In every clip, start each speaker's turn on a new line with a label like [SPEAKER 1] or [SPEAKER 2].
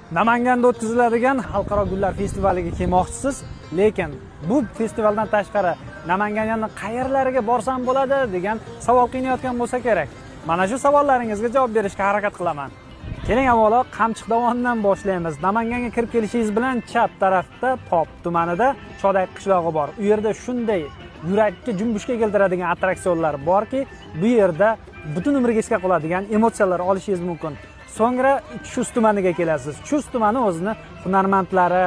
[SPEAKER 1] Namanganda o'tkaziladigan xalqaro gullar festivaliga kelmoqchisiz, lekin bu festivaldan tashqari Namanganni qayerlariga borsam bo'ladi degan savol qiynayotgan bo'lsa kerak. Mana shu savollaringizga javob berishga harakat qilaman. Keling, avvalo Qamchiq dovonidan boshlaymiz. Namanganga kirib kelishingiz bilan chap tarafda Pop tumanida Chodak qishlog'i bor. U yerda shunday yurakka junbushga keltiradigan attraksionlar borki, bu yerda butun umrga esga qoladigan emotsiyalar olishingiz mumkin. So'ngra Chust tumaniga kelasiz. Chust tumani o'zini hunarmandlari,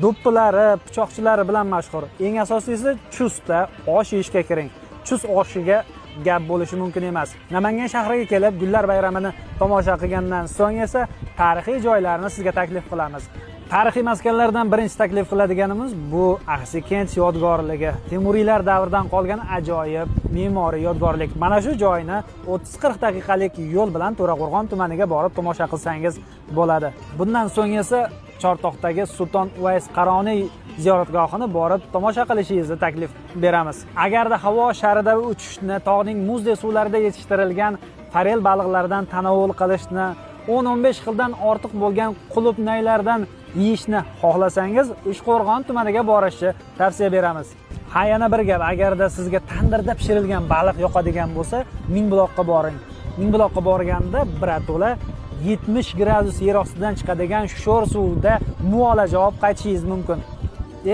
[SPEAKER 1] do'ppilari, pichoqchilari bilan mashhur. Eng asosiysi Chustda osh yeyishga kiring. Chust oshiga gap bo'lishi mumkin emas. Namangan shahriga kelib gullar bayramini tomosha qilgandan so'ng esa tarixiy joylarni sizga taklif qilamiz. Tarixiy maskanlardan birinchi taklif qiladiganimiz bu Axsikent yodgorligi. Temuriylar davridan qolgan ajoyib me'moriy yodgorlik. Mana shu joyni 30-40 daqiqalik yo'l bilan To'raqo'rg'on tumaniga borib tomosha qilsangiz bo'ladi. Bundan so'ng esa Chortoqdagi Sulton Uvays Qaroniy ziyoratgohini borib tomosha qilishingizni taklif beramiz. Agarda havo sharida uchishni, tog'ning muzdek suvlarida yetishtirilgan forel baliqlaridan tanovul qilishni, 10-15 xildan ortiq bo'lgan qulupnaylardan yeyishni xohlasangiz, Uchqo'rg'on tumaniga borishni tavsiya beramiz. Ha, yana bir gap, agarda sizga tandirda pishirilgan baliq yoqadigan bo'lsa, Mingbuloqqa boring. Mingbuloqqa borganda birato'la 70 gradus yer ostidan chiqadigan sho'r suvda muolaja olib qaytishingiz mumkin.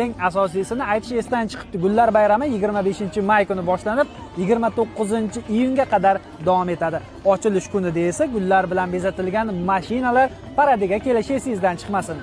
[SPEAKER 1] Eng asosiysini aytish esdan chiqibdi. Gullar bayrami 25 may kuni boshlanib, 29 iyunga qadar davom etadi. Ochilish kunida esa gullar bilan bezatilgan mashinalar paradiga kelishi esingizdan chiqmasin.